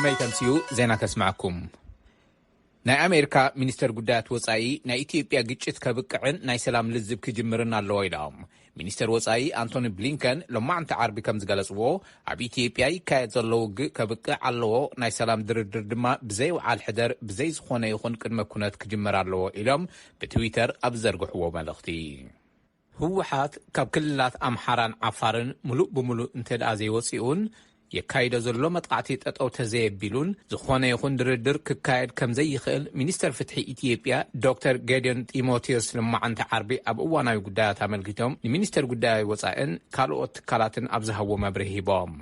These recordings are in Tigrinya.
ከመይ ተምስዩ ዜና ከስምዐኩም። ናይ ኣሜሪካ ሚኒስተር ጉዳያት ወጻኢ፣ ናይ ኢትዮጵያ ግጭት ከብቅዕን ናይ ሰላም ልዝብ ክጅምርን ኣለዎ ኢሎም። ሚኒስተር ወጻኢ ኣንቶኒ ብሊንከን ሎማዕንቲ ዓርቢ ከም ዝገለጽዎ፣ ኣብ ኢትዮጵያ ይካየድ ዘሎ ውግእ ከብቅዕ ኣለዎ፣ ናይ ሰላም ድርድር ድማ ብዘይ ውዓል ሕደር ብዘይ ዝኾነ ይኹን ቅድመ ኩነት ክጅመር ኣለዎ ኢሎም ብትዊተር ኣብ ዝዘርግሕዎ መልእኽቲ። ህወሓት ካብ ክልላት ኣምሓራን ዓፋርን ምሉእ ብምሉእ እንተ ደኣ ዘይወጺኡን፣ የካይዶ ዘሎ መጥቃዕቲ ጠጠው ተዘየቢሉን፣ ዝኾነ ይኹን ድርድር ክካየድ ከም ዘይኽእል ሚኒስተር ፍትሒ ኢትዮጵያ ዶክተር ጌዲዮን ጢሞቴዎስ ሎማዕንቲ ዓርቢ ኣብ እዋናዊ ጉዳያት ኣመልኪቶም ንሚኒስተር ጉዳይ ወጻእን ካልኦት ትካላትን ኣብ ዝሃብዎ መብርሂ ሂቦም።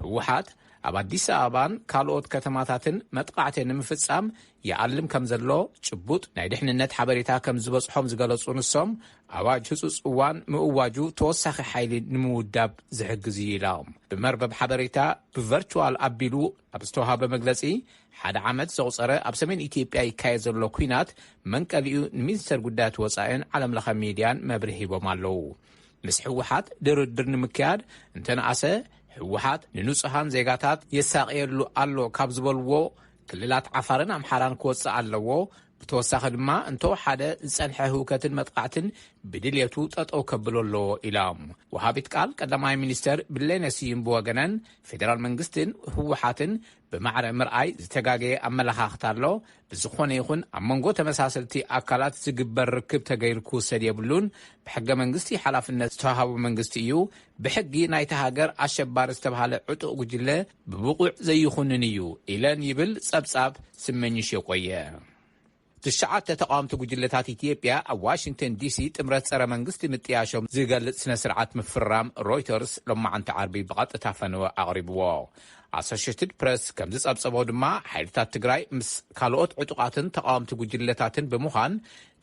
ህወሓት ኣብ ኣዲስ ኣበባን ካልኦት ከተማታትን መጥቃዕቲ ንምፍጻም ይኣልም ከም ዘሎ ጭቡጥ ናይ ድሕንነት ሓበሬታ ከም ዝበጽሖም ዝገለጹ ንሶም፣ ኣዋጅ ህጹጽ እዋን ምእዋጁ ተወሳኺ ሓይሊ ንምውዳብ ዝሕግዝ እዩ ኢሎም። ብመርበብ ሓበሬታ ብቨርቹዋል ኣቢሉ ኣብ ዝተዋሃበ መግለጺ፣ ሓደ ዓመት ዘቑጸረ ኣብ ሰሜን ኢትዮጵያ ይካየድ ዘሎ ኲናት መንቀሊኡ ንሚኒስተር ጉዳያት ወጻኢን ዓለምለኸ ሚድያን መብርሂ ሂቦም ኣለዉ። ምስ ህወሓት ድርድር ንምክያድ እንተነኣሰ፣ ህወሓት ንንጹሃን ዜጋታት የሳቕየሉ ኣሎ ካብ ዝበልዎ ክልላት ዓፋርን ኣምሓራን ክወጽእ ኣለዎ። ብተወሳኺ ድማ እንተወሓደ ዝጸንሐ ህውከትን መጥቃዕትን ብድልየቱ ጠጠው ከብሎ ኣለዎ ኢሎም። ወሃቢት ቃል ቀዳማይ ሚኒስተር ብሌነ ስዩም ብወገነን፣ ፌደራል መንግስትን ህወሓትን ብማዕረ ምርኣይ ዝተጋገየ ኣመለኻኽታ ኣሎ። ብዝኾነ ይኹን ኣብ መንጎ ተመሳሰልቲ ኣካላት ዝግበር ርክብ ተገይሩ ክውሰድ የብሉን። ብሕገ መንግስቲ ሓላፍነት ዝተዋሃቦ መንግስቲ እዩ። ብሕጊ ናይታ ሃገር ኣሸባሪ ዝተባህለ ዕጡቕ ጉጅለ ብብቑዕ ዘይኹንን እዩ ኢለን ይብል ጸብጻብ ስመኝሽ የቆየ። ትሽዓተ ተቃወምቲ ጉጅለታት ኢትዮጵያ ኣብ ዋሽንግተን ዲሲ ጥምረት ጸረ መንግስቲ ምጥያሾም ዝገልጽ ስነ ስርዓት ምፍራም ሮይተርስ ሎማዓንቲ ዓርቢ ብቐጥታ ፈነወ ኣቕሪብዎ። ኣሶሽትድ ፕረስ ከም ዝጸብጸቦ ድማ፣ ሓይልታት ትግራይ ምስ ካልኦት ዕጡቓትን ተቃወምቲ ጉጅለታትን ብምዃን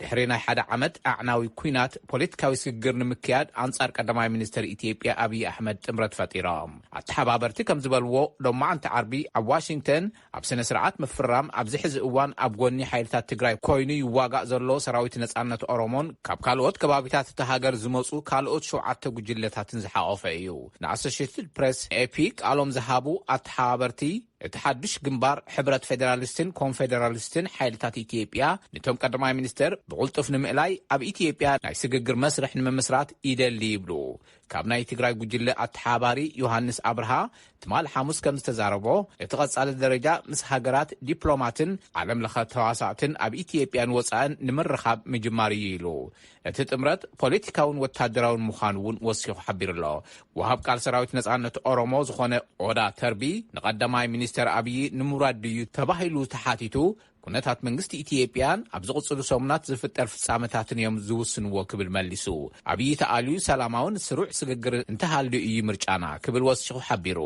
ድሕሪ ናይ ሓደ ዓመት ኣዕናዊ ኲናት ፖለቲካዊ ስግግር ንምክያድ ኣንጻር ቀዳማይ ሚኒስተር ኢትዮጵያ ኣብይ ኣሕመድ ጥምረት ፈጢሮም። ኣተሓባበርቲ ከም ዝበልዎ፣ ሎማዓንቲ ዓርቢ ኣብ ዋሽንግተን ኣብ ስነ ስርዓት ምፍራም ኣብዚ ሕዚ እዋን ኣብ ጎኒ ሓይልታት ትግራይ ኮይኑ ይዋጋእ ዘሎ ሰራዊት ነጻነት ኦሮሞን ካብ ካልኦት ከባቢታት እታ ሃገር ዝመጹ ካልኦት ሸውዓተ ጉጅለታትን ዝሓቆፈ እዩ። ንኣሶሽትድ ፕሬስ ኤፒ ቃሎም ዝሃቡ ኣተሓባበርቲ፣ እቲ ሓዱሽ ግንባር ሕብረት ፌደራሊስትን ኮንፌደራሊስትን ሓይልታት ኢትዮጵያ ነቶም ቀዳማይ ሚኒስተር ብቕልጡፍ ንምእላይ ኣብ ኢትዮጵያ ናይ ስግግር መስርሕ ንምምስራት ይደሊ ይብሉ። ካብ ናይ ትግራይ ጉጅለ ኣተሓባሪ ዮሃንስ ኣብርሃ ትማል ሓሙስ ከም ዝተዛረቦ፣ እቲ ቀጻሊ ደረጃ ምስ ሃገራት ዲፕሎማትን ዓለም ለኸ ተዋሳእትን ኣብ ኢትዮጵያን ወጻእን ንምርኻብ ምጅማር እዩ ኢሉ። እቲ ጥምረት ፖለቲካውን ወታደራውን ምዃኑ እውን ወሲኹ ሓቢሩ ኣሎ። ወሃብ ቃል ሰራዊት ነጻነት ኦሮሞ ዝኾነ ኦዳ ተርቢ ንቀዳማይ ሚኒስተር ኣብይ ንምውራድ ድዩ ተባሂሉ ተሓቲቱ፣ ኩነታት መንግስቲ ኢትዮጵያን ኣብ ዝቕጽሉ ሰሙናት ዝፍጠር ፍጻመታትን እዮም ዝውስንዎ ክብል መሊሱ። ኣብይ ተኣልዩ ሰላማውን ስሩዕ ስግግር እንተሃልዩ እዩ ምርጫና ክብል ወሲኹ ሓቢሩ።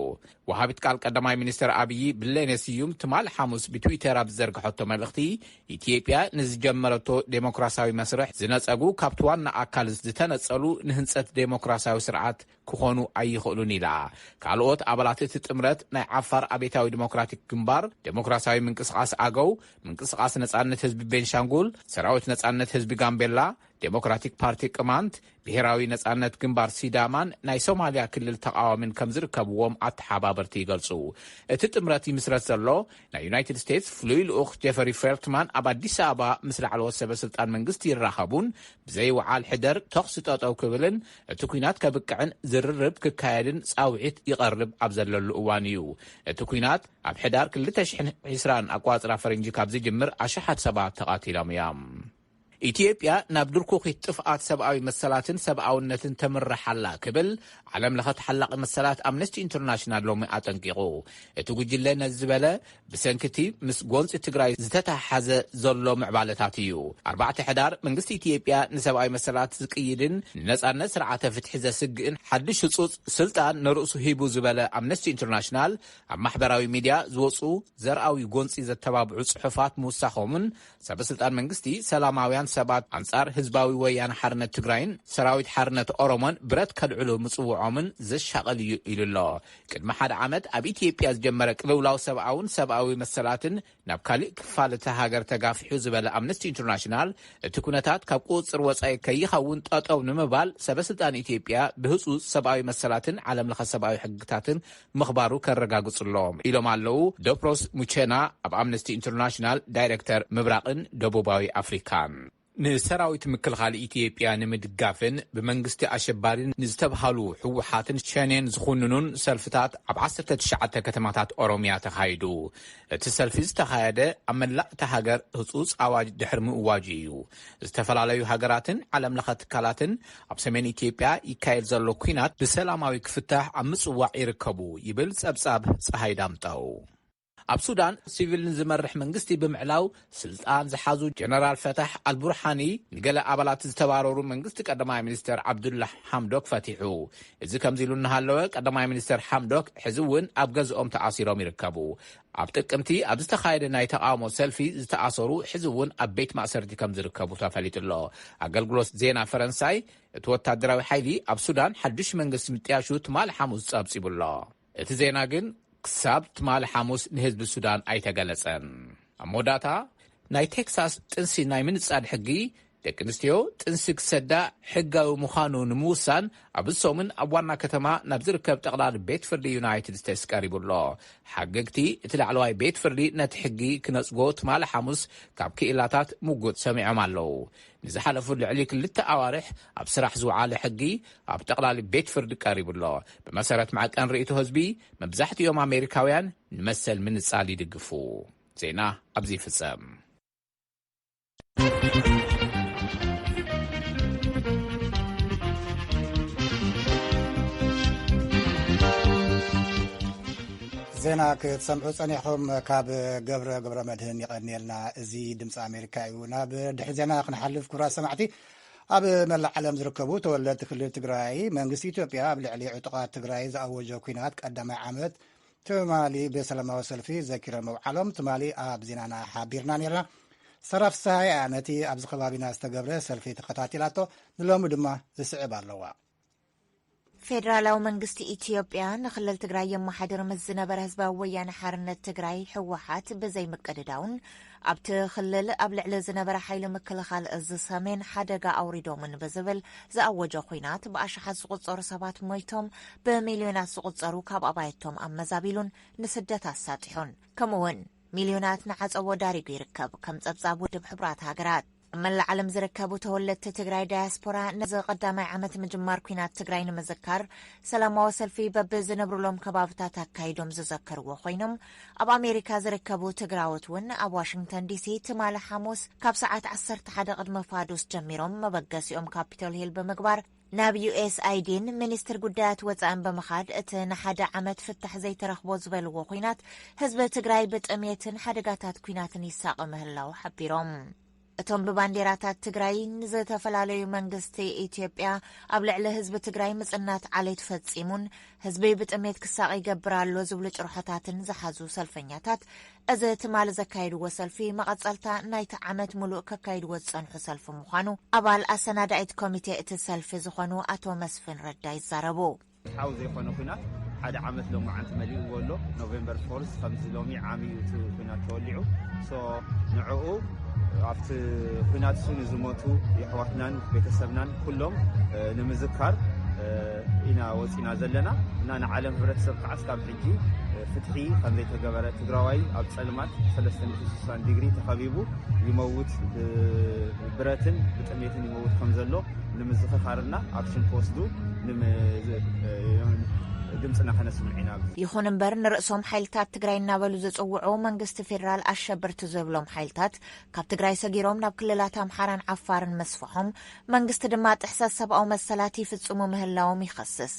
ወሃቢት ቃል ቀዳማይ ሚኒስተር ኣብይ ብሌነ ስዩም ትማል ሓሙስ ብትዊተር ኣብ ዝዘርግሐቶ መልእኽቲ፣ ኢትዮጵያ ንዝጀመረቶ ዴሞክራሲያዊ መስርሕ ዝነጸጉ ካብቲ ዋና ኣካል ዝተነጸሉ ንህንጸት ዴሞክራሲያዊ ስርዓት ክኾኑ ኣይኽእሉን ኢላ። ካልኦት ኣባላት እቲ ጥምረት ናይ ዓፋር ኣቤታዊ ዲሞክራቲክ ግንባር፣ ዴሞክራሲያዊ ምንቅስቓስ ኣገው፣ ምንቅስቓስ ነጻነት ህዝቢ ቤንሻንጉል፣ ሰራዊት ነጻነት ህዝቢ ጋምቤላ፣ ዴሞክራቲክ ፓርቲ ቅማንት፣ ብሄራዊ ነጻነት ግንባር ሲዳማን ናይ ሶማልያ ክልል ተቃዋሚን ከም ዝርከብዎም ኣተሓባበርቲ ይገልጹ። እቲ ጥምረት ይምስረት ዘሎ ናይ ዩናይትድ ስቴትስ ፍሉይ ልኡኽ ጀፈሪ ፌልትማን ኣብ ኣዲስ ኣበባ ምስ ላዕለዎት ሰበ ስልጣን መንግስቲ ይራኸቡን ብዘይ ውዓል ሕደር ተኹሲ ጠጠው ክብልን እቲ ኲናት ከብቅዕን ዝርርብ ክካየድን ጻውዒት ይቐርብ ኣብ ዘለሉ እዋን እዩ። እቲ ኲናት ኣብ ሕዳር ክልተ ሽሕን ዕስራን ኣቋጽራ ፈረንጂ ካብ ዝጅምር ኣሽሓት ሰባት ተቓቲሎም እዮም። ኢትዮጵያ ናብ ድርኩኺት ጥፍኣት ሰብኣዊ መሰላትን ሰብኣውነትን ተምርሕ ኣላ ክብል ዓለም ለኸ ተሓላቒ መሰላት ኣምነስቲ ኢንተርናሽናል ሎሚ ኣጠንቂቑ። እቲ ጉጅለ ነዚ ዝበለ ብሰንኪ እቲ ምስ ጎንፂ ትግራይ ዝተተሓሓዘ ዘሎ ምዕባለታት እዩ። ኣርባዕተ ሕዳር መንግስቲ ኢትዮጵያ ንሰብኣዊ መሰላት ዝቅይድን ንነፃነት ስርዓተ ፍትሒ ዘስግእን ሓድሽ ህፁፅ ስልጣን ንርእሱ ሂቡ ዝበለ ኣምነስቲ ኢንተርናሽናል፣ ኣብ ማሕበራዊ ሚድያ ዝወፁ ዘርኣዊ ጎንፂ ዘተባብዑ ፅሑፋት ምውሳኾምን ሰበ ስልጣን መንግስቲ ሰላማውያን ሰባት ኣንጻር ህዝባዊ ወያነ ሓርነት ትግራይን ሰራዊት ሓርነት ኦሮሞን ብረት ከልዕሉ ምጽውዖምን ዘሻቐል እዩ ኢሉ ኣሎ። ቅድሚ ሓደ ዓመት ኣብ ኢትዮጵያ ዝጀመረ ቅልውላው ሰብኣውን ሰብኣዊ መሰላትን ናብ ካሊእ ክፋል እታ ሃገር ተጋፊሑ ዝበለ ኣምነስቲ ኢንተርናሽናል፣ እቲ ኩነታት ካብ ቁጽጽር ወጻኢ ከይኸውን ጠጠው ንምባል ሰበ ስልጣን ኢትዮጵያ ብህጹጽ ሰብኣዊ መሰላትን ዓለም ለኸ ሰብኣዊ ሕግታትን ምኽባሩ ከረጋግጹ ኣለዎም ኢሎም ኣለዉ። ዶፕሮስ ሙቼና ኣብ ኣምነስቲ ኢንተርናሽናል ዳይሬክተር ምብራቕን ደቡባዊ ኣፍሪካን። ንሰራዊት ምክልኻል ኢትዮጵያ ንምድጋፍን ብመንግስቲ ኣሸባሪ ንዝተብሃሉ ህወሓትን ሸኔን ዝኹንኑን ሰልፍታት ኣብ ዓሰርተ ትሽዓተ ከተማታት ኦሮሚያ ተኻይዱ። እቲ ሰልፊ ዝተኻየደ ኣብ መላእ እታ ሃገር ህጹጽ ኣዋጅ ድሕሪ ምእዋጁ እዩ። ዝተፈላለዩ ሃገራትን ዓለም ለኸ ትካላትን ኣብ ሰሜን ኢትዮጵያ ይካየድ ዘሎ ኲናት ብሰላማዊ ክፍታሕ ኣብ ምጽዋዕ ይርከቡ ይብል ጸብጻብ ጸሃይ ዳምጠው። ኣብ ሱዳን ሲቪል ንዝመርሕ መንግስቲ ብምዕላው ስልጣን ዝሓዙ ጀነራል ፈታሕ ኣልቡርሃኒ ንገለ ኣባላት ዝተባረሩ መንግስቲ ቀዳማይ ሚኒስተር ዓብዱላ ሓምዶክ ፈቲሑ። እዚ ከምዚ ኢሉ እናሃለወ ቀዳማይ ሚኒስተር ሓምዶክ ሕዚ እውን ኣብ ገዝኦም ተኣሲሮም ይርከቡ። ኣብ ጥቅምቲ ኣብ ዝተኻየደ ናይ ተቃውሞ ሰልፊ ዝተኣሰሩ ሕዚ እውን ኣብ ቤት ማእሰርቲ ከም ዝርከቡ ተፈሊጡ ኣሎ። ኣገልግሎት ዜና ፈረንሳይ እቲ ወታደራዊ ሓይሊ ኣብ ሱዳን ሓዱሽ መንግስቲ ምጥያሹ ትማሊ ሓሙስ ጸብጺቡ ኣሎ። እቲ ዜና ግን ክሳብ ትማሊ ሓሙስ ንህዝቢ ሱዳን ኣይተገለጸን። ኣብ መወዳእታ ናይ ቴክሳስ ጥንሲ ናይ ምንጻል ሕጊ ደቂ ኣንስትዮ ጥንሲ ክሰዳ ሕጋዊ ምዃኑ ንምውሳን ኣብ ሰሙን ኣብ ዋና ከተማ ናብ ዝርከብ ጠቕላሊ ቤት ፍርዲ ዩናይትድ ስቴትስ ቀሪቡ ኣሎ። ሓገግቲ እቲ ላዕለዋይ ቤት ፍርዲ ነቲ ሕጊ ክነጽጎ ትማሊ ሓሙስ ካብ ክኢላታት ምጉት ሰሚዖም ኣለዉ። ንዝሓለፉ ልዕሊ ክልተ ኣዋርሕ ኣብ ስራሕ ዝወዓለ ሕጊ ኣብ ጠቕላሊ ቤት ፍርዲ ቀሪቡ ኣሎ። ብመሰረት መዐቀን ርእይቶ ህዝቢ መብዛሕትኦም ኣሜሪካውያን ንመሰል ምንጻል ይድግፉ። ዜና ኣብዚ ይፍጸም። ዜና ክትሰምዑ ጸኒሕኹም ካብ ገብረ ገብረ መድህን ይቐንየልና። እዚ ድምፂ ኣሜሪካ እዩ። ናብ ድሕሪ ዜና ክንሓልፍ ክቡራት ሰማዕቲ፣ ኣብ መላእ ዓለም ዝርከቡ ተወለድቲ ክልል ትግራይ መንግስቲ ኢትዮጵያ ኣብ ልዕሊ ዕጡቓት ትግራይ ዝኣወጆ ኲናት ቀዳማይ ዓመት ትማሊ ብሰላማዊ ሰልፊ ዘኪሮም ምውዓሎም ትማሊ ኣብ ዜናና ሓቢርና ነርና። ሰራ ፍስሃያ ነቲ ኣብዚ ከባቢና ዝተገብረ ሰልፊ ተኸታቲላቶ፣ ንሎሚ ድማ ዝስዕብ ኣለዋ። ፌደራላዊ መንግስቲ ኢትዮጵያ ንክልል ትግራይ የመሓድር ምስ ዝነበረ ህዝባዊ ወያነ ሓርነት ትግራይ ህወሓት ብዘይምቅድዳውን ኣብቲ ክልል ኣብ ልዕሊ ዝነበረ ሓይሊ ምክልኻል እዚ ሰሜን ሓደጋ ኣውሪዶምን ብዝብል ዝኣወጆ ኹናት ብኣሽሓት ዝቑፀሩ ሰባት ሞይቶም ብሚልዮናት ዝቑፀሩ ካብ ኣባይቶም ኣመዛቢሉን ንስደት ኣሳጢሑን ከምኡውን ሚልዮናት ንዓፀዎ ዳሪጉ ይርከብ ከም ፀብፃብ ውድብ ሕቡራት ሃገራት። ኣብ መላእ ዓለም ዝርከቡ ተወለድቲ ትግራይ ዳያስፖራ ነዚ ቀዳማይ ዓመት ምጅማር ኲናት ትግራይ ንምዝካር ሰላማዊ ሰልፊ በብዝነብሩሎም ከባብታት ኣካይዶም ዝዘከርዎ ኮይኖም ኣብ ኣሜሪካ ዝርከቡ ትግራዎት እውን ኣብ ዋሽንግተን ዲሲ ትማሊ ሓሙስ ካብ ሰዓት ዓሰርተ ሓደ ቅድሚ ፋዱስ ጀሚሮም መበገሲኦም ካፒቶል ሂል ብምግባር ናብ ዩኤስኣይዲን ሚኒስትር ጉዳያት ወፃእን ብምኻድ እቲ ንሓደ ዓመት ፍታሕ ዘይተረኽቦ ዝበልዎ ኲናት ህዝቢ ትግራይ ብጥሜትን ሓደጋታት ኲናትን ይሳቐ ምህላው ሓቢሮም። እቶም ብባንዴራታት ትግራይ ንዝተፈላለዩ መንግስቲ ኢትዮጵያ ኣብ ልዕሊ ህዝቢ ትግራይ ምጽናት ዓሌት ፈጺሙን ህዝቢ ብጥሜት ክሳቕ ይገብር ኣሎ ዝብሉ ጭርሖታትን ዝሓዙ ሰልፈኛታት እዚ ትማሊ ዘካየድዎ ሰልፊ መቐጸልታ ናይቲ ዓመት ሙሉእ ከካይድዎ ዝጸንሑ ሰልፊ ምዃኑ ኣባል ኣሰናዳኢት ኮሚቴ እቲ ሰልፊ ዝኾኑ ኣቶ መስፍን ረዳ ይዛረቡ። ሓው ዘይኮነ ኩናት ሓደ ዓመት ሎማዓንቲ መሊእዎ ኣሎ። ኖቬምበር ፎርስ ከምዚ ሎሚ ዓሚ እዩ እቲ ኩናት ተወሊዑ። ሶ ንዕኡ ኣብቲ ኩናት እሱ ንዝሞቱ የሕዋትናን ቤተሰብናን ኩሎም ንምዝካር ኢና ወፂና ዘለና እና ንዓለም ህብረተሰብ ከዓ እስካብ ሕጂ ፍትሒ ከምዘይተገበረ ትግራዋይ ኣብ ፀልማት ሰለስተ ሚእቲ ስሳን ዲግሪ ተኸቢቡ ይመውት ብረትን ብጥሜትን ይመውት ከም ዘሎ ንምዝኽኻርና ኣክሽን ክወስዱ ድምፅና ከነስምዕ ኢና። ይኹን እምበር ንርእሶም ሓይልታት ትግራይ እናበሉ ዝፅውዑ መንግስቲ ፌዴራል ኣሸበርቲ ዝብሎም ሓይልታት ካብ ትግራይ ሰጊሮም ናብ ክልላት ኣምሓራን ዓፋርን መስፍሖም መንግስቲ ድማ ጥሕሰት ሰብኣዊ መሰላት ይፍፅሙ ምህላዎም ይኸስስ።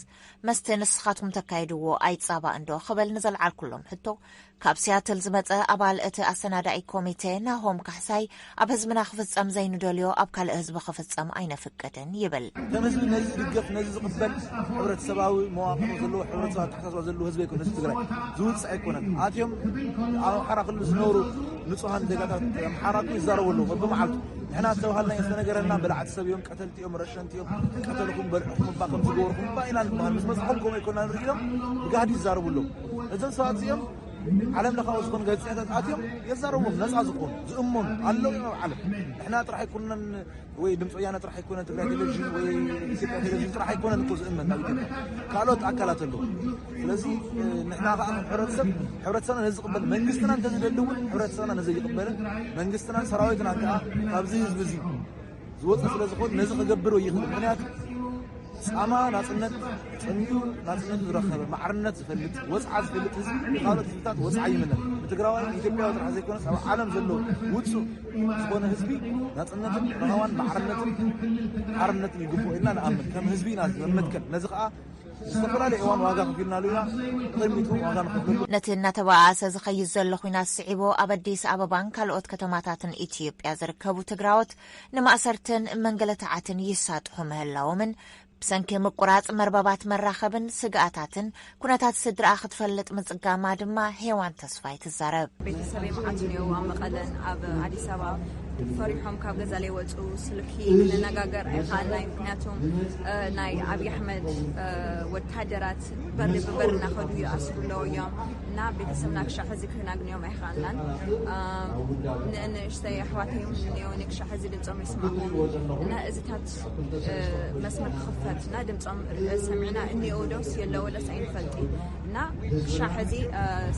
መስቲ ንስኻትኩም ተካይድዎ ኣይፃባእንዶ ክበል ንዘልዓልኩሎም ሕቶ ካብ ሲያትል ዝመጸ ኣባል እቲ ኣሰናዳኢ ኮሚቴ ናሆም ካሕሳይ፣ ኣብ ህዝብና ክፍጸም ዘይንደልዮ ኣብ ካልእ ህዝቢ ክፍጸም ኣይነፍቅድን ይብል። ከም ህዝቢ ነዚ ዝድገፍ፣ ነዚ ዝቕበል ሕብረተሰባዊ መዋቕሮ ዘለዎ፣ ሕብረተሰብ ኣተሓሳስባ ዘለዎ ህዝቢ ኣይኮነን። ህዝቢ ትግራይ ዝውጽእ ኣይኮነን። ኣትዮም ኣብ ኣምሓራ ክልል ዝነብሩ ንጹሃን ዜጋታት ኣምሓራ እኮ ይዛረቡ ኣለዉ በብመዓልቱ። ንሕና ዝተባሃልናዮ ዝተነገረና በላዕቲ ሰብ እዮም፣ ቀተልቲ እዮም፣ ረሸንቲ እዮም፣ ቀተልኹም በልዕኹም እባ ከም ዝገበርኩም እባ ኢና ንበሃል። ምስ መፅኹም ከምኡ ኣይኮና ንርኢ ኢሎም ብጋህዲ ይዛረቡ ኣለዉ። እዞም ሰባት እዚኦም ዓለም ለኻዊ ዝኾኑ ጋዜጠኛታት ኣትዮም የዛረቡም፣ ነፃ ዝኾኑ ዝእመኑ ኣለዉ እዮም ኣብ ዓለም። ንሕና ጥራሕ ኣይኮነን ወይ ድምፂ ወያነ ጥራሕ ኣይኮነን፣ ትግራይ ቴሌቪዥን ወይ ኢትዮጵያ ቴሌቪዥን ጥራሕ ኣይኮነን እኮ ዝእመን ናብ ኢትዮጵያ፣ ካልኦት ኣካላት ኣለዉ። ስለዚ ንሕና ከዓ ከም ሕብረተሰብ፣ ሕብረተሰብና ነዚ ዝቕበል መንግስትና እንተዝደሊ እውን ሕብረተሰብና ነዚ ይቕበልን መንግስትናን ሰራዊትናን ከዓ ካብዚ ህዝቢ እዚ ዝወፀ ስለ ዝኾን ነዚ ክገብር ይኽእል። ምክንያቱ ፃማ ናፅነት ፀሚኡ ናፅነቱ ዝረኸበ፣ ማዕርነት ዝፈልጥ፣ ወፅዓ ዝፈልጥ ህዝቢ ንካልኦት ህዝብታት ወፅዓ ይምነ። ንትግራዋይ ንኢትዮጵያዊ ጥራሕ ዘይኮነስ ኣብ ዓለም ዘሎ ውፁዕ ዝኾነ ህዝቢ ናፅነትን ረሃዋን ማዕርነትን ሓርነትን ይግብኦ ኢልና ንኣምን። ከም ህዝቢ ኢና መመትከል። ነዚ ከዓ ዝተፈላለዩ እዋን ዋጋ ከፊልናሉ ኢና። ንቕድሚት እውን ዋጋ ንኸፍለሉ። ነቲ እናተባኣሰ ዝኸይድ ዘሎ ኲናት ስዒቡ ኣብ ኣዲስ ኣበባን ካልኦት ከተማታትን ኢትዮጵያ ዝርከቡ ትግራዎት ንማእሰርትን መንገላታዕትን ይሳጥሑ ምህላዎምን ብሰንኪ ምቁራፅ መርበባት መራኸብን ስግኣታትን ኩነታት ስድራኣ ክትፈልጥ ምፅጋማ ድማ ሄዋን ተስፋይ ትዛረብ። ቤተሰበይ መዓት ነይሩ ኣብ መቐለን ኣብ ኣዲስ ኣበባ ፈሪሖም ካብ ገዛ ለይወፁ፣ ስልኪ ክንነጋገር ኣይከኣልናይ። ምክንያቱም ናይ ኣብይ ኣሕመድ ወታደራት በሪ ብበሪ እናኸዱ ይኣስሩ ኣለዉ እዮም እና ቤተሰብና ክሻዕ ሕዚ ክናግንዮም ኣይከኣልናን። ንእንእሽተይ ኣሕዋተይ እውን እኒኦ ንክሻዕ ሕዚ ድምፆም ይስማዕኹም እና እዚታት መስመር ክኽፈት እና ድምፆም ሰሚዕና እኒኦ ዶስ የለወለስ ኣይንፈልጢ እና ክሻዕ ሕዚ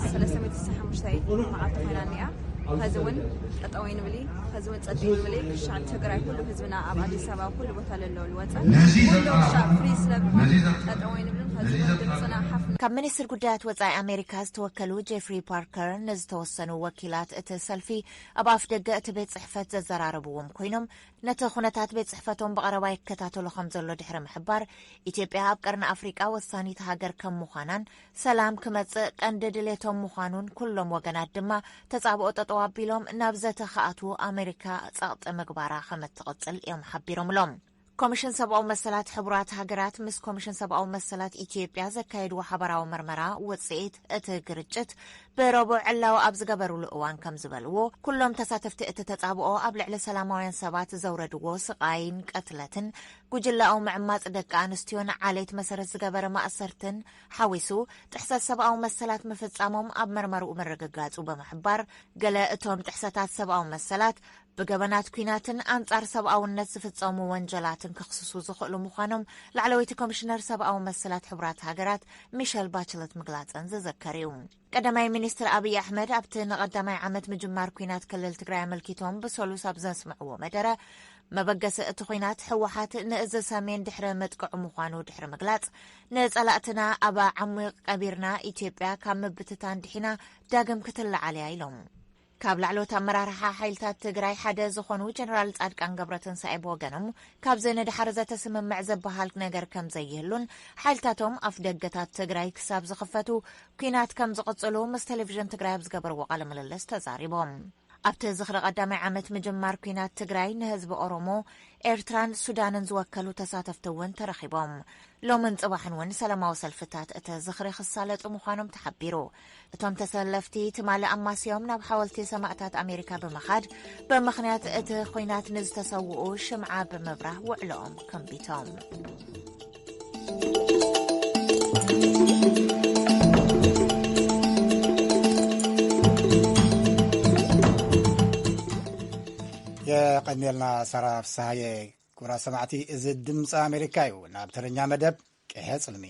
ሰለስተ ሚእቲ ሓሙሽተ መዓልቲ ኮይና እኒኣ። ኸዚ እውን ጠጠወይ ንብሊ ኸዚ እውን ጸደይ ንብሊ ክሻዕ ትግራይ ኩሉ ህዝብና ኣብ ኣዲስ ኣበባ ኩሉ ቦታ ለለዎ ልወፀ ኩሉ ክሻዕ ፍሪ ስለብ ጠጠወይ ንብልን ኸዚ እውን ድምፅና ሓፍ ካብ ሚኒስትር ጉዳያት ወጻኢ ኣሜሪካ ዝተወከሉ ጄፍሪ ፓርከር ንዝተወሰኑ ወኪላት እቲ ሰልፊ ኣብ ኣፍ ደገ እቲ ቤት ጽሕፈት ዘዘራረብዎም ኮይኖም ነቲ ኩነታት ቤት ጽሕፈቶም ብቐረባ ይከታተሎ ከም ዘሎ ድሕሪ ምሕባር ኢትዮጵያ ኣብ ቀርኒ ኣፍሪቃ ወሳኒት ሃገር ከም ምዃናን ሰላም ክመጽእ ቀንዲ ድሌቶም ምዃኑን ኩሎም ወገናት ድማ ተጻብኦ ጠጠው ኣቢሎም ናብ ዘተ ክኣትዉ ኣሜሪካ ጸቕጢ ምግባራ ከም እትቕጽል እዮም ሓቢሮምሎም። ኮሚሽን ሰብኣዊ መሰላት ሕቡራት ሃገራት ምስ ኮሚሽን ሰብኣዊ መሰላት ኢትዮጵያ ዘካየድዎ ሓበራዊ መርመራ ውፅኢት እቲ ግርጭት ብረቡዕ ዕላዊ ኣብ ዝገበሩሉ እዋን ከም ዝበልዎ ኩሎም ተሳተፍቲ እቲ ተጻብኦ ኣብ ልዕሊ ሰላማውያን ሰባት ዘውረድዎ ስቓይን ቅትለትን ጉጅላዊ ምዕማፅ ደቂ ኣንስትዮን ዓሌት መሰረት ዝገበረ ማእሰርትን ሓዊሱ ጥሕሰት ሰብኣዊ መሰላት ምፍጻሞም ኣብ መርመርኡ ምርግጋጹ ብምሕባር ገለ እቶም ጥሕሰታት ሰብኣዊ መሰላት ብገበናት ኲናትን ኣንጻር ሰብኣውነት ዝፍጸሙ ወንጀላትን ክኽስሱ ዝኽእሉ ምዃኖም ላዕለወይቲ ኮሚሽነር ሰብኣዊ መሰላት ሕቡራት ሃገራት ሚሸል ባችለት ምግላጸን ዝዝከር እዩ። ቀዳማይ ሚኒስትር ኣብይ ኣሕመድ ኣብቲ ንቐዳማይ ዓመት ምጅማር ኲናት ክልል ትግራይ ኣመልኪቶም ብሰሉስ ኣብ ዘስምዕዎ መደረ መበገሲ እቲ ኲናት ህወሓት ንእዚ ሰሜን ድሕሪ ምጥቅዑ ምዃኑ ድሕሪ ምግላጽ ንጸላእትና ኣብ ዓሚቕ ቀቢርና ኢትዮጵያ ካብ ምብትታን ድሒና ዳግም ክትለዓል እያ ኢሎም። ካብ ላዕለዎት ኣመራርሓ ሓይልታት ትግራይ ሓደ ዝኾኑ ጀነራል ጻድቃን ገብረትንሳኤ ብወገኖም ካብዚ ንድሓር ዘተስምምዕ ዝበሃል ነገር ከም ዘይህሉን ሓይልታቶም ኣፍ ደገታት ትግራይ ክሳብ ዝኽፈቱ ኲናት ከም ዝቕጽሉ ምስ ቴሌቪዥን ትግራይ ኣብ ዝገበርዎ ቃለ ምልልስ ተዛሪቦም። ኣብቲ ዝኽሪ ቀዳማይ ዓመት ምጅማር ኲናት ትግራይ ንህዝቢ ኦሮሞ ኤርትራን ሱዳንን ዝወከሉ ተሳተፍቲ እውን ተረኺቦም። ሎምን ጽባሕን እውን ሰላማዊ ሰልፍታት እቲ ዝኽሪ ክሳለጡ ምዃኖም ተሓቢሩ። እቶም ተሰለፍቲ ትማሊ ኣማስዮም ናብ ሓወልቲ ሰማእታት ኣሜሪካ ብምኻድ ብምኽንያት እቲ ኹናት ንዝተሰውኡ ሽምዓ ብምብራህ ውዕሎኦም ከንቢቶም። የቐንየልና ሳራ ፍስሃየ። ክቡራት ሰማዕቲ፣ እዚ ድምፂ ኣሜሪካ እዩ። ናብ ተረኛ መደብ ቅሐ ፅልሚ።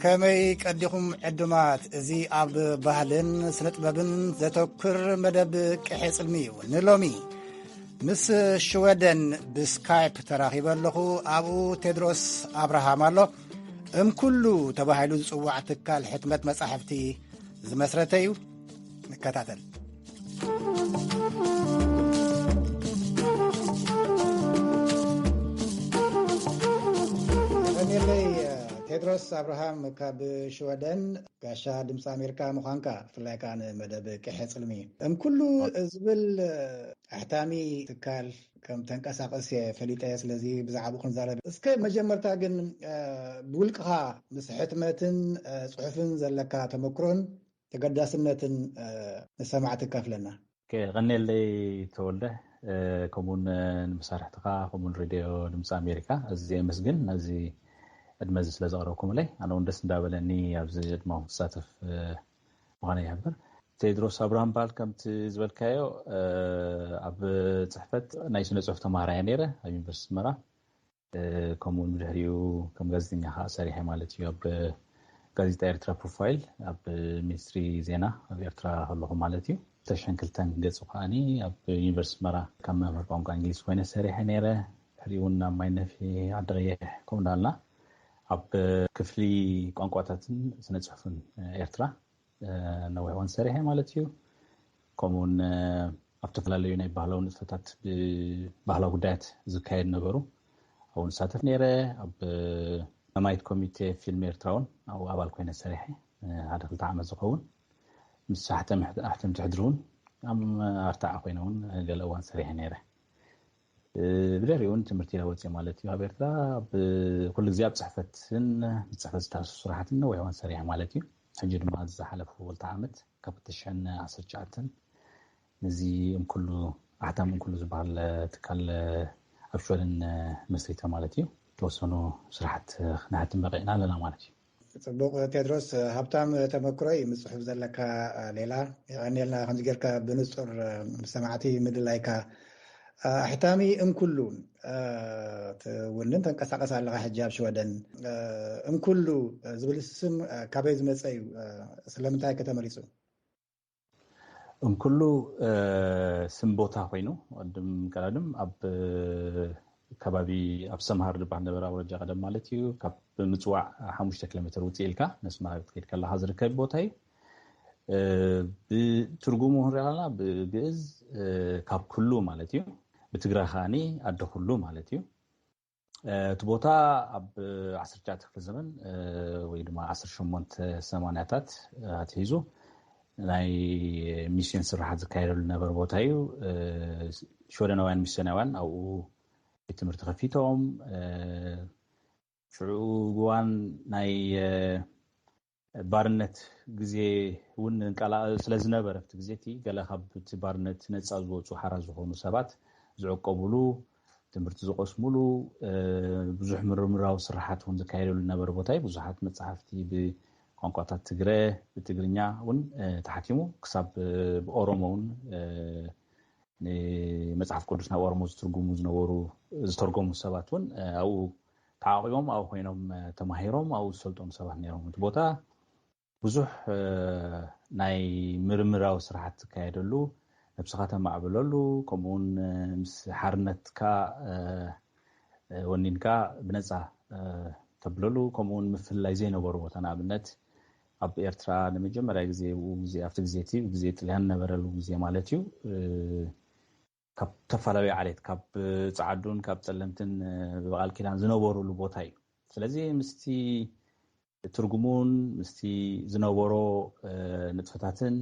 ከመይ ቀዲኹም ዕዱማት? እዚ ኣብ ባህልን ስነ ጥበብን ዘተኩር መደብ ቅሐ ጽልሚ እዩ። ንሎሚ ምስ ሽወደን ብስካይፕ ተራኺበ ኣለኹ። ኣብኡ ቴድሮስ ኣብርሃም ኣሎ። እም ኩሉ ተባሂሉ ዝጽዋዕ ትካል ሕትመት መጻሕፍቲ ዝመስረተ እዩ። ንከታተል። ቀኒለይ ቴድሮስ ኣብርሃም ካብ ሽወደን፣ ጋሻ ድምፂ ኣሜሪካ ምዃንካ፣ ብፍላይ ከዓ ንመደብ ቅሐ ፅልሚ እም ኩሉ ዝብል ኣሕታሚ ትካል ከም ተንቀሳቀስ እየ ፈሊጠ። ስለዚ ብዛዕባኡ ክንዛረብ። እስከ መጀመርታ ግን ብውልቅኻ ምስ ሕትመትን ፅሑፍን ዘለካ ተመክሮን ተገዳስነትን ንሰማዕቲ ካፍለና። ቀኔለይ ተወልደ፣ ከምኡውን ንመሳርሕትኻ፣ ከምኡውን ሬድዮ ድምፂ ኣሜሪካ ኣዝየ የመስግን፣ ነዚ ዕድመ እዚ ስለ ዘቕረብኩምለይ። ኣነ እውን ደስ እንዳበለኒ ኣብዚ ዕድመኹም ክሳተፍ ምዃነ ይሕብር። ቴድሮስ ኣብርሃም በሃል። ከምቲ ዝበልካዮ ኣብ ፅሕፈት ናይ ስነ ፅሑፍ ተማሃራየ ነይረ ኣብ ዩኒቨርሲቲ ኣስመራ። ከምኡ እውን ብድሕሪኡ ከም ጋዜጠኛ ከዓ ሰሪሐ ማለት እዩ። ኣብ ጋዜጣ ኤርትራ ፕሮፋይል ኣብ ሚኒስትሪ ዜና ኣብ ኤርትራ ከለኹ ማለት እዩ። ተሽሕን ክልተን ገፁ ከዓኒ ኣብ ዩኒቨርሲቲ ኣስመራ ካብ መምህር ቋንቋ እንግሊዝ ኮይነ ሰሪሐ ነይረ። ድሕሪኡ እውን ኣብ ማይነፊ ዓዲ ቀይሕ ከምኡ እንዳልና ኣብ ክፍሊ ቋንቋታትን ስነ ፅሑፍን ኤርትራ ነዊሕ እዋን ሰሪሐ ማለት እዩ። ከምኡውን ኣብ ዝተፈላለዩ ናይ ባህላዊ ንጥፈታት ብባህላዊ ጉዳያት ዝካየድ ነበሩ ኣብኡ ንሳተፍ ነይረ። ኣብ ቀዳማይት ኮሚቴ ፊልም ኤርትራ እውን ኣብኡ ኣባል ኮይነ ሰሪሐ ሓደ ክልተ ዓመት ዝኸውን። ምስ ኣሕተምቲ ሕድሪ እውን ኣብ ኣርታዓ ኮይነ እውን ገለ እዋን ሰሪሐ ነይረ። ብድሕሪኡ እውን ትምህርቲ ኢለ ወፅየ ማለት እዩ። ኣብ ኤርትራ ኩሉ ግዜ ኣብ ፅሕፈትን ብፅሕፈት ዝተኣሱ ስራሕትን ነዊሕ እዋን ሰሪሐ ማለት እዩ። ሕጂ ድማ ዝሓለፉ ክልተ ዓመት ካብ ክልተ ሽሕን ዓሰርተ ትሽዓተን ነዚ እምኩሉ ኣሕታም እምኩሉ ዝበሃል ትካል ኣብ ሽወደን መስሪተ ማለት እዩ። ተወሰኑ ስራሕት ክነሕትም በቂዕና ኣለና ማለት እዩ። ፅቡቅ ቴድሮስ፣ ሃብታም ተመክሮ እዩ ምስ ፅሑፍ ዘለካ ሌላ። የቀንየልና ከምዚ ጌርካ ብንፁር ምስ ሰማዕቲ ምድላይካ። ኣሕታሚ እንኩሉ ትውንን ተንቀሳቀስ ኣለካ ሕጂ ኣብ ሽወደን። እንኩሉ ዝብል ስም ካበይ ዝመፀ እዩ? ስለምንታይ ከተመሪፁ? እንኩሉ ስም ቦታ ኮይኑ ቅድም ቀዳድም ኣብ ከባቢ ኣብ ሰምሃር ዝበሃል ነበረ ኣውረጃ ቀደም ማለት እዩ። ካብ ምፅዋዕ ሓሙሽተ ኪሎ ሜትር ውፅእ ኢልካ ነስመራ ክትከይድ ከለካ ዝርከብ ቦታ እዩ። ብትርጉሙ ክንሪኣ ከለና ብግእዝ ካብ ኩሉ ማለት እዩ። ብትግረ ከዓኒ ኣደ ኩሉ ማለት እዩ። እቲ ቦታ ኣብ ዓሰርተ ትሽዓተ ክፍለ ዘመን ወይ ድማ ዓሰርተ ሸሞንተ ሰማንያታት ኣትሒዙ ናይ ሚስዮን ስራሓት ዝካየደሉ ዝነበረ ቦታ እዩ። ሽወደናውያን ሚስዮናውያን ኣብኡ ቤት ትምህርቲ ከፊቶም ሽዑ እዋን ናይ ባርነት ግዜ እውን እንቀላቐል ስለ ዝነበረ ኣብቲ ግዜ እቲ ገለ ካብ እቲ ባርነት ነፃ ዝወፁ ሓራ ዝኾኑ ሰባት ዝዕቀቡሉ ትምህርቲ ዝቐስሙሉ ብዙሕ ምርምራዊ ስራሓት እውን ዝካየደሉ ዝነበረ ቦታ እዩ። ብዙሓት መፅሓፍቲ ብቋንቋታት ትግረ ብትግርኛ እውን ተሓቲሙ ክሳብ ብኦሮሞ እውን ንመፅሓፍ ቅዱስ ናብ ኦሮሞ ዝትርጉሙ ዝነበሩ ዝተርጎሙ ሰባት እውን ኣብኡ ተዓቂቦም ኣብኡ ኮይኖም ተማሂሮም ኣብኡ ዝሰልጠኑ ሰባት ነይሮም። እቲ ቦታ ብዙሕ ናይ ምርምራዊ ስራሓት ትካየደሉ፣ ነብስኻ ተማዕብለሉ፣ ከምኡውን ምስ ሓርነትካ ወኒንካ ብነፃ ተብለሉ፣ ከምኡውን ምፍልላይ ዘይነበሩ ቦታ ንኣብነት ኣብ ኤርትራ ንመጀመርያ ግዜ ግዜ ኣብቲ ግዜ እቲ ግዜ ጥልያን ነበረሉ ግዜ ማለት እዩ። ካብ ተፈላለዩ ዓሌት ካብ ፃዓዱን ካብ ፀለምትን ብቃል ኪዳን ዝነበሩሉ ቦታ እዩ። ስለዚ ምስቲ ትርጉሙን ምስቲ ዝነበሮ ንጥፈታትን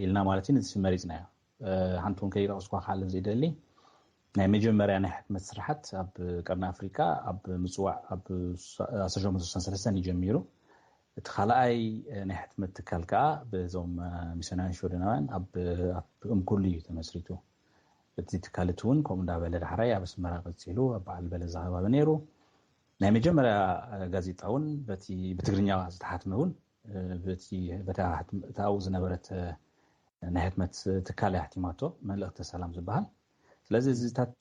ኢልና ማለት እዩ ንዚ መሪፅናዮ። ሓንቲ እውን ከይጠቕስኳ ክሓልፍ ዘይደሊ ናይ መጀመርያ ናይ ሕትመት ስራሓት ኣብ ቀርኒ ኣፍሪካ ኣብ ምፅዋዕ ኣብ ኣስራ ሸሞንተ ስሳን ሰለስተን እዩ ጀሚሩ። እቲ ካልኣይ ናይ ሕትመት ትካል ከዓ ብዞም ሚስዮናውያን ሽወደናውያን ኣብ እምኩሉ እዩ ተመስሪቱ። እቲ ትካል እቲ እውን ከምኡ እንዳበለ ዳሕራይ ኣብ ኣስመራ ቀፂሉ ኣብ በዓል በለዛ ከባቢ ነይሩ። ናይ መጀመርያ ጋዜጣ እውን በቲ ብትግርኛ ዝተሓትመ እውን በቲ ኣብኡ ዝነበረት ናይ ሕትመት ትካል ኣሕቲማቶ፣ መልእክተ ሰላም ዝበሃል። ስለዚ እዚታት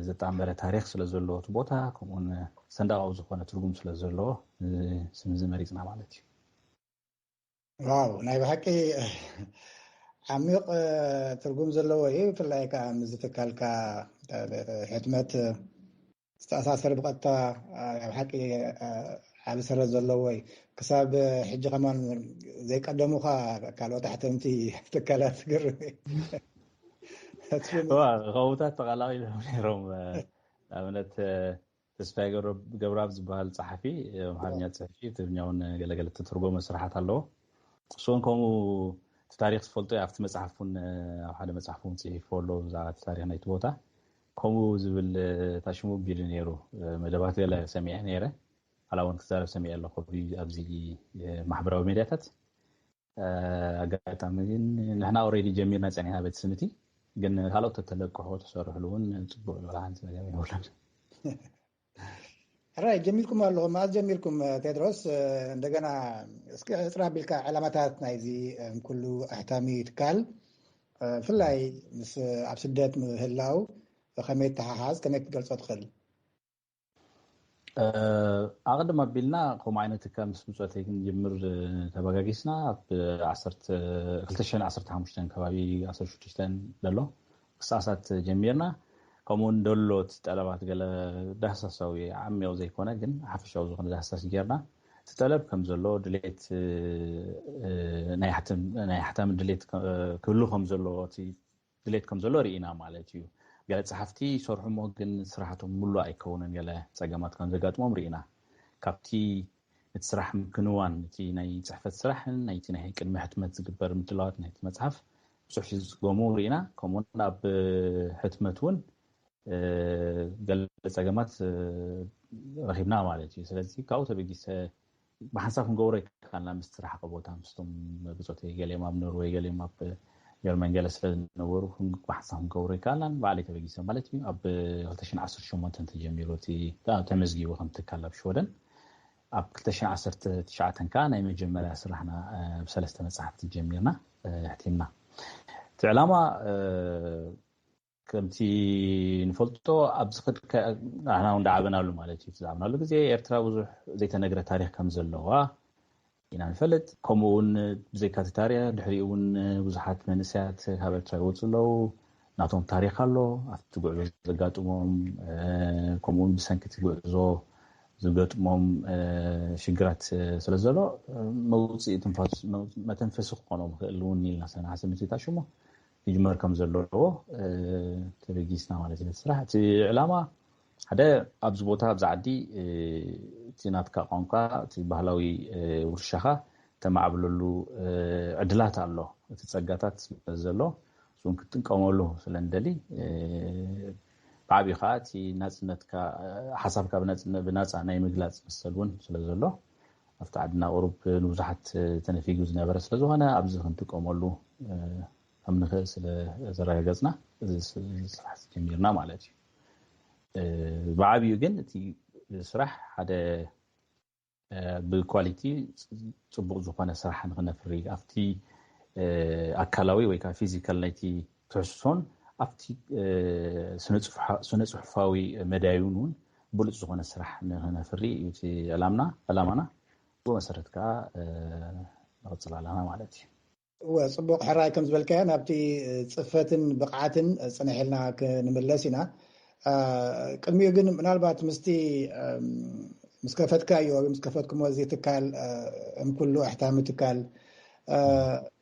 ዘጣመረ ታሪክ ስለ ዘለዎ እቲ ቦታ ከምኡውን ሰንዳቃዊ ዝኾነ ትርጉም ስለ ዘለዎ ስም እዚ መሪፅና ማለት እዩ። ዋው ናይ ብሓቂ ዓሚቕ ትርጉም ዘለዎ እዩ። ብፍላይ ከዓ ምስ ትካልካ ሕትመት ዝተኣሳሰር ብቐጥታ ናይ ብሓቂ ዓቢ ሰረት ዘለዎ እዩ። ክሳብ ሕጂ ከማን ዘይቀደሙኻ ካልኦት ኣሕተምቲ ትካላት ዝገርም እዩ። ከውታት ተቐላቒሎም ነይሮም። ንኣብነት ተስፋዬ ገብረኣብ ዝበሃል ጸሓፊ ኣምሓርኛ ጽሕፊ ትግርኛውን ገለገለ ተተርጎመ ስራሓት ኣለዎ። እሱን ከምኡ እቲ ታሪክ ዝፈልጦ ኣብቲ መጽሓፍ እውን ኣብ ሓደ መጽሓፍ እውን ጽሒፎ ኣሎ ብዛዕባ እቲ ታሪክ ናይቲ ቦታ። ከምኡ ዝብል ታሽሙ ቢሉ ነይሩ። መደባት ገለ ሰሚዐ ነይረ። ሓላ እውን ክዛረብ ሰሚዐ ኣለኹ ኣብዚ ማሕበራዊ ሜድያታት። ኣጋጣሚ ግን ንሕና ኦሬዲ ጀሚርና ጸኒሕና ቤት ስምቲ ግን ካልኦት ተተለቅሑ ተሰርሕሉ እውን ጽቡቅ ዝበሃል ነገር የብሉን። ሕራይ ጀሚርኩም ኣለኹም። መዓዝ ጀሚርኩም ቴድሮስ? እንደገና እስኪ ዕፅር ኣቢልካ ዕላማታት ናይዚ ኩሉ ኣሕታሚ ትካል ብፍላይ ምስ ኣብ ስደት ምህላው ከመይ ተሓሓዝ ከመይ ክትገልፆ ትኽእል? ኣቕድም ኣቢልና ከምኡ ዓይነት ትካል ምስ ብፆተይ ክንጅምር ተበጋጊስና ኣብ ክልተ ሽሕን ዓሰርተ ሓሙሽተን ከባቢ ዓሰርተ ሽዱሽተን ዘሎ ክሳሳት ጀሚርና። ከምኡውን ደሎ እቲ ጠለባት ገለ ዳህሳሳዊ ዓሚቕ ዘይኮነ ግን ሓፈሻዊ ዝኾነ ዳህሳስ ጌርና እቲ ጠለብ ከም ዘሎ ድሌት ናይ ሓታሚ ድሌት ክህሉ ከም ዘለዎ እቲ ድሌት ከም ዘሎ ርኢና ማለት እዩ። ገለ ጸሓፍቲ ይሰርሑ እሞ ግን ስራሕቶም ሙሉእ ኣይከውንን፣ ገለ ጸገማት ከም ዘጋጥሞም ርኢና። ካብቲ እቲ ስራሕ ምክንዋን እቲ ናይ ጽሕፈት ስራሕን ናይቲ ናይ ቅድሚ ሕትመት ዝግበር ምድላዋት ናይቲ መጽሓፍ ብዙሕ ዝጽገሙ ርኢና። ከምኡውን ኣብ ሕትመት እውን ገለ ጸገማት ረኺብና ማለት እዩ። ስለዚ ካብኡ ተበጊሰ ብሓንሳብ ክንገብሮ ይከኣልና ምስ ትራሕቀ ቦታ ምስቶም ብፆተይ ገሊኦም ኣብ ኖርወይ ገሊኦም ኣብ ጀርመን ገለ ስለ ዝነበሩ ብሓንሳብ ክንገብሮ ይከኣልና ባዕለይ ተበጊሰ ማለት እዩ። ኣብ ክልተ ሽሕን ዓሰርተ ሸሞንተን ተጀሚሩ እቲ ተመዝጊቡ ከም ትካል ኣብ ሽወደን ኣብ ክልተ ሽሕን ዓሰርተ ትሽዓተን ከዓ ናይ መጀመርያ ስራሕና ብሰለስተ መፅሓፍቲ ጀሚርና ሕቲምና። እቲ ዕላማ ከምቲ ንፈልጦ ኣብዚ ክድካ ንሕና እውን ዳዓበናሉ ማለት እዩ። ዝዓበናሉ ግዜ ኤርትራ ብዙሕ ዘይተነግረ ታሪክ ከም ዘለዋ ኢና ንፈልጥ። ከምኡ እውን ብዘይካ እቲ ታሪክ ድሕሪኡ እውን ብዙሓት መንእሰያት ካብ ኤርትራ ይወፁ ኣለዉ። ናቶም ታሪክ ኣሎ ኣብቲ ጉዕዞ ዘጋጥሞም ከምኡ እውን ብሰንኪ እቲ ጉዕዞ ዝገጥሞም ሽግራት ስለ ዘሎ መውፅኢ መተንፈሲ ክኾኖም ይኽእል እውን ኢልና ሰናሓስብ ምትታሽሞ ክጅመር ከም ዘለዎ ተበጊስና ማለት እዩ። ስራሕ እቲ ዕላማ ሓደ ኣብዚ ቦታ ኣብዚ ዓዲ እቲ ናትካ ቋንቋ እቲ ባህላዊ ውርሻኻ ተማዕብለሉ ዕድላት ኣሎ። እቲ ጸጋታት ስለ ዘሎ እሱን ክትጥቀመሉ ስለ ንደሊ ብዓብዩ ከዓ እቲ ናጽነትካ ሓሳብካ ብናጻ ናይ ምግላጽ መሰል እውን ስለ ዘሎ ኣብቲ ዓድና ቁሩብ ንብዙሓት ተነፊጉ ዝነበረ ስለ ዝኾነ ኣብዚ ክንጥቀመሉ ከም ንኽእል ስለ ዘረጋገጽና እዚ ስራሕ ጀሚርና ማለት እዩ። ብዓብዩ ግን እቲ ስራሕ ሓደ ብኳሊቲ ፅቡቅ ዝኾነ ስራሕ ንክነፍሪ ኣብቲ ኣካላዊ ወይ ከዓ ፊዚካል ናይቲ ትሕዝቶን ኣብቲ ስነ ፅሑፋዊ መዳዩን እውን ብሉፅ ዝኾነ ስራሕ ንክነፍሪ እዩ እቲ ዕላምና ዕላማና። ብኡ መሰረት ከዓ ንቕፅል ኣለና ማለት እዩ። እወ፣ ፅቡቕ ሕራይ ከም ዝበልካዮ ናብቲ ፅፈትን ብቕዓትን ፅንሕ ኢልና ክንምለስ ኢና። ቅድሚኡ ግን ምናልባት ምስቲ ምስ ከፈትካዮ ወይ ምስ ከፈትኩሞ እዚ ትካል እም ኩሉ ኣሕታሚ ትካል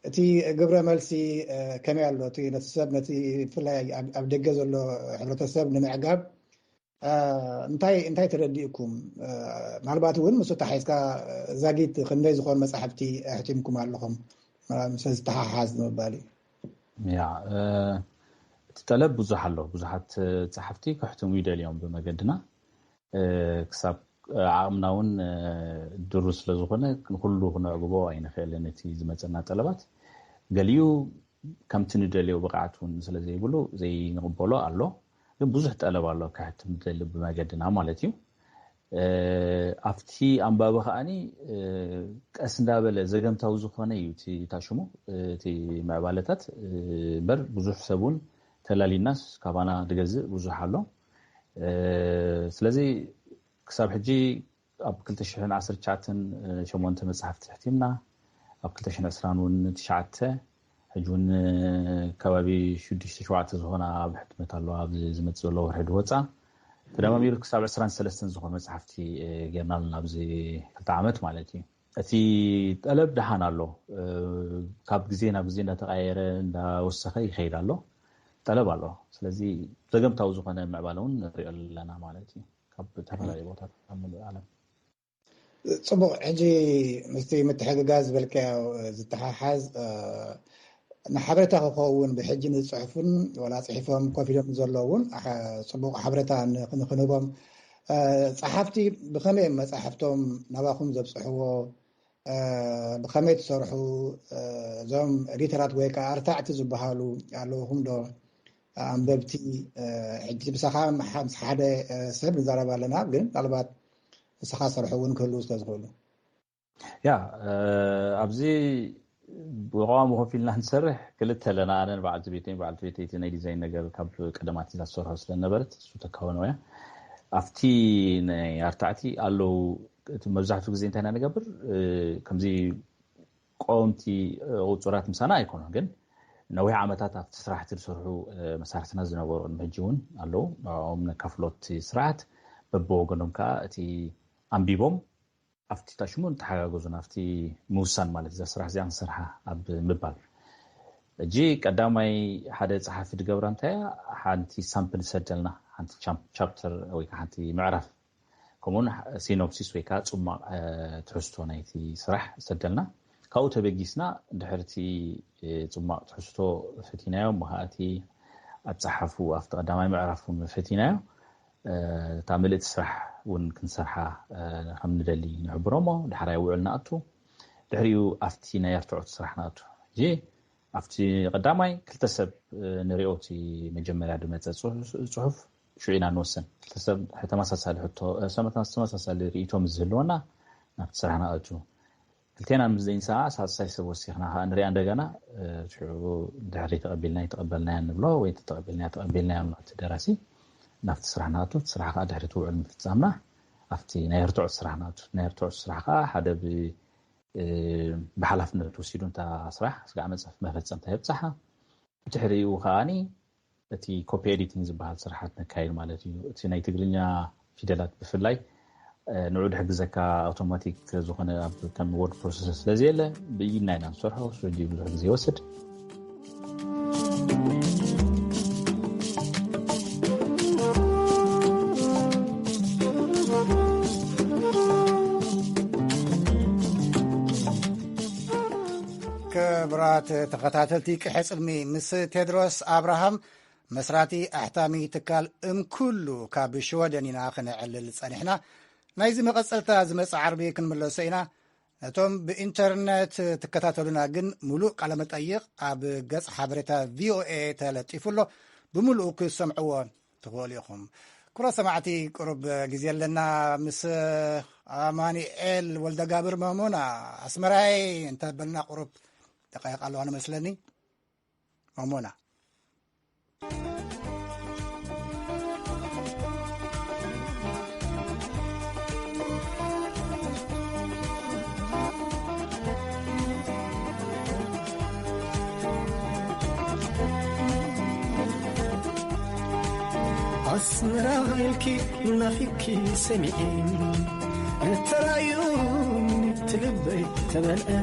እቲ ግብረ መልሲ ከመይ ኣሎ? እቲ ነቲ ሰብ ነቲ ብፍላይ ኣብ ደገ ዘሎ ሕብረተሰብ ንምዕጋብ እንታይ እንታይ ተረዲእኩም? ምናልባት እውን ምስ ተሓይዝካ ዛጊት ክንደይ ዝኾኑ መፃሕፍቲ ኣሕቲምኩም ኣለኹም? ምስ ዝተሓሓዝ ንምባል እዩ። ያ እቲ ጠለብ ብዙሕ ኣሎ። ብዙሓት ፀሓፍቲ ክሕትሙ ይደልዮም ብመገድና ክሳብ ዓቕምና እውን ድሩ ስለ ዝኾነ ንኩሉ ክነዕግቦ ኣይንኽእልን። እቲ ዝመፀና ጠለባት ገሊኡ ከምቲ ንደልዮ ብቕዓት እውን ስለ ዘይብሉ ዘይንቕበሎ ኣሎ። ግን ብዙሕ ጠለብ ኣሎ ክሕትም ዝደሊ ብመገድና ማለት እዩ። ኣብቲ ኣንባቢ ከዓኒ ቀስ እንዳበለ ዘገምታዊ ዝኾነ እዩ እቲ ታሽሙ እቲ ምዕባለታት እምበር ብዙሕ ሰብ እውን ተላሊናስ ካባና ዝገዝእ ብዙሕ ኣሎ። ስለዚ ክሳብ ሕጂ ኣብ ክልተ ሽሕን ዓሰርተ ትሽዓተን ሸሞንተ መፅሓፍቲ ሕቲምና ኣብ ክልተ ሽሕን ዕስራን እውን ትሽዓተ ሕጂ እውን ከባቢ ሽዱሽተ ሸውዓተ ዝኾና ኣብ ሕትመት ኣለዋ ኣብዚ ዝመፅእ ዘሎ ወርሒ ድወፃ ተደማሚሩ ክሳብ ዕስራን ሰለስተን ዝኾኑ መፅሓፍቲ ጌርና ኣለና ኣብዚ ክልተ ዓመት ማለት እዩ። እቲ ጠለብ ደሓን ኣሎ። ካብ ግዜ ናብ ግዜ እንዳተቃየረ እንዳወሰኸ ይኸይድ ኣሎ። ጠለብ ኣሎ። ስለዚ ዘገምታዊ ዝኾነ ምዕባለ እውን ንሪኦ ኣለና ማለት እዩ። ኣብ ዝተፈላለዩ ቦታታት ኣብ ምሉእ ዓለም። ጽቡቕ። ሕጂ ምስቲ ምትሕግጋዝ ዝበልካዮ ዝተሓሓዝ፣ ንሓበሬታ ክኸውን ብሕጂ ንዝጽሕፉን ዋላ ጽሒፎም ኮፍ ኢሎም ዘለውን ጽቡቕ ሓበሬታ ንኽንህቦም፣ ጸሓፍቲ ብኸመይ እዮም መጻሕፍቶም ናባኹም ዘብጽሕዎ? ብኸመይ ትሰርሑ? እዞም ኤዲተራት ወይ ከዓ ኣርታዕቲ ዝበሃሉ ኣለውኹም ዶ? ኣንበብቲ፣ ሕጂ ምሳኻ ምስ ሓደ ሰብ ንዛረብ ኣለና፣ ግን ምናልባት ንስኻ ሰርሑ እውን ክህልው ስለ ዝኽእሉ። ያ፣ ኣብዚ ብቋሚ ኮፍ ኢልና ንሰርሕ ክልተ ኣለና። ኣነን በዓልቲ ቤተይን፣ በዓልቲ ቤተይ እቲ ናይ ዲዛይን ነገር ካብ ቀደማት እዛ ትሰርሖ ስለ ነበረት፣ እሱ ተካወነው እያ። ኣብቲ ናይ ኣርታዕቲ ኣለዉ። እቲ መብዛሕትኡ ግዜ እንታይ ኢና ንገብር? ከምዚ ቀወምቲ ቁጹራት ምሳና ኣይኮኑን፣ ግን ነዊሕ ዓመታት ኣብቲ ስራሕቲ ዝሰርሑ መሳርሕትና ዝነበሩ ቅድሚ ሕጂ እውን ኣለዉ። ንዕኦም ነካፍሎ። እቲ ስራሕት በብወገኖም ከዓ እቲ ኣንቢቦም ኣብቲ ታሽሙ ንተሓጋገዙ ናብቲ ምውሳን ማለት እዛ ስራሕ እዚኣ ንሰርሓ ኣብ ምባል። ሕጂ ቀዳማይ ሓደ ጸሓፊ ድገብራ እንታይ እያ? ሓንቲ ሳምፕል ሰደልና፣ ሓንቲ ቻም-፣ ቻፕተር ወይ ከዓ ሓንቲ ምዕራፍ፣ ከምኡውን ሲኖፕሲስ ወይ ከዓ ጽማቕ ትሕዝቶ ናይቲ ስራሕ ሰደልና። ካብኡ ተበጊስና ድሕርቲ ጽማቕ ትሕዝቶ ፈቲናዮ፣ መኻእቲ ኣጻሓፉ ኣብቲ ቀዳማይ ምዕራፍ እውን ፈቲናዮ። እታ ምልእቲ ስራሕ እውን ክንሰርሓ ከም ንደሊ ንሕብሮ እሞ ድሕራይ ውዕል ንኣቱ። ድሕሪኡ ኣብቲ ናይ ኣርትዖት ስራሕ ንኣቱ። ሕጂ ኣብቲ ቀዳማይ ክልተ ሰብ ንሪኦ፣ እቲ መጀመርያ ድመጸ ጽሑፍ ሽዑ ኢና ንወስን። ክልተ ሰብ ተመሳሳሊ ሕቶ፣ ተመሳሳሊ ርእይቶ ምስ ዝህልወና ናብቲ ስራሕ ንኣቱ። ክልቴና ምስ ዘይንሰምዓ ሳልሳይ ሰብ ወሲኽና ከዓ ንሪኣ እንደገና። ሽዑ ድሕሪ ተቐቢልና ተቐበልናያ ንብሎ ወይ ተቐቢልና ተቐቢልና ንብሎ። እቲ ደራሲ ናብቲ ስራሕ ንኣቱ፣ እቲ ስራሕ ከዓ ድሕሪ እቲ ውዕል ምፍጻምና ኣብቲ ናይ ርትዖት ስራሕ ንኣቱ። ናይ ርትዖት ስራሕ ከዓ ሓደ ብ-፣ ብሓላፍነት ወሲዱ እንታ ስራሕ ስጋዕ መጸፍ መፈጸምታ የብጽሓ። ብድሕሪኡ ከዓኒ እቲ ኮፒ ኤዲቲንግ ዝበሃል ስርሓት ነካይድ ማለት እዩ። እቲ ናይ ትግርኛ ፊደላት ብፍላይ ንዑ ድሕግዘካ ኣውቶማቲክ ዝኾነ ኣብ ከም ወርድ ፕሮሰሰር ስለ ዘየለ ብኢድና ኢና ንሰርሖ። እሱ ሕጂ ብዙሕ ግዜ ይወስድ። ክቡራት ተኸታተልቲ ቅሐ ጽልሚ ምስ ቴድሮስ ኣብርሃም መስራቲ ኣሕታሚ ትካል እምኩሉ ካብ ሽወደን ኢና ክነዕልል ጸኒሕና። ናይዚ መቐጸልታ ዝመጽእ ዓርቢ ክንምለሶ ኢና። ነቶም ብኢንተርነት ትከታተሉና ግን ምሉእ ቃለ መጠይቕ ኣብ ገጽ ሓበሬታ ቪኦኤ ተለጢፉ ኣሎ። ብምሉኡ ክሰምዕዎ ትኽእሉ ኢኹም። ክቡራት ሰማዕቲ፣ ቁሩብ ግዜ ኣለና። ምስ ኣማኑኤል ወልደጋብር መሞና ኣስመራይ እንተበልና ቁሩብ ደቃይቕ ኣለዋ ንመስለኒ። መሞና። ኣስመራ ኢልኪ ናፊኪ ሰሚዐ፣ ተራእዩ ትልበይ ተመልአ።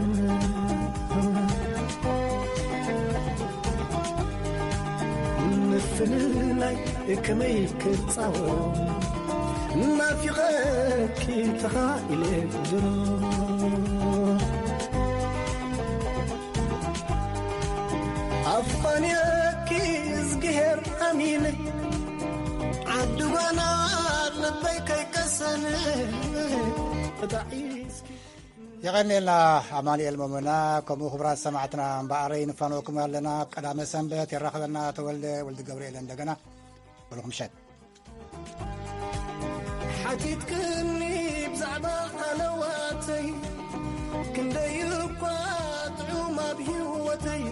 ምፍልላይ ከመይ ክጻወ፣ ናፊቐኪ ተኻኢለ ድሮ። ኣፋንየኪ እዝግሄር ኣሚነ፣ ዓዲ ጓና ልበይ ከይቀሰነ፣ ዳዒስኪ። የቐንየልና ኣማኑኤል መሞና፣ ከምኡ ክቡራት ሰማዕትና እምበኣረይ ንፋነወኩም ኣለና። ኣብ ቀዳመ ሰንበት የራኽበና ተወልደ ወልዲ ገብርኤል እንደገና። በልኹም ምሸት። ሓቲትክኒ ብዛዕባ ሃለዋተይ፣ ክንደይ እኳ ጥዑም ኣብ ህይወተይ።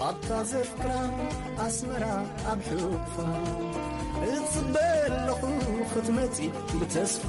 ኣብታ ዘፍቅራ ኣስመራ ኣብ ሕቑፋ፣ እጽበ ኣለኹ ክትመጺ ብተስፋ።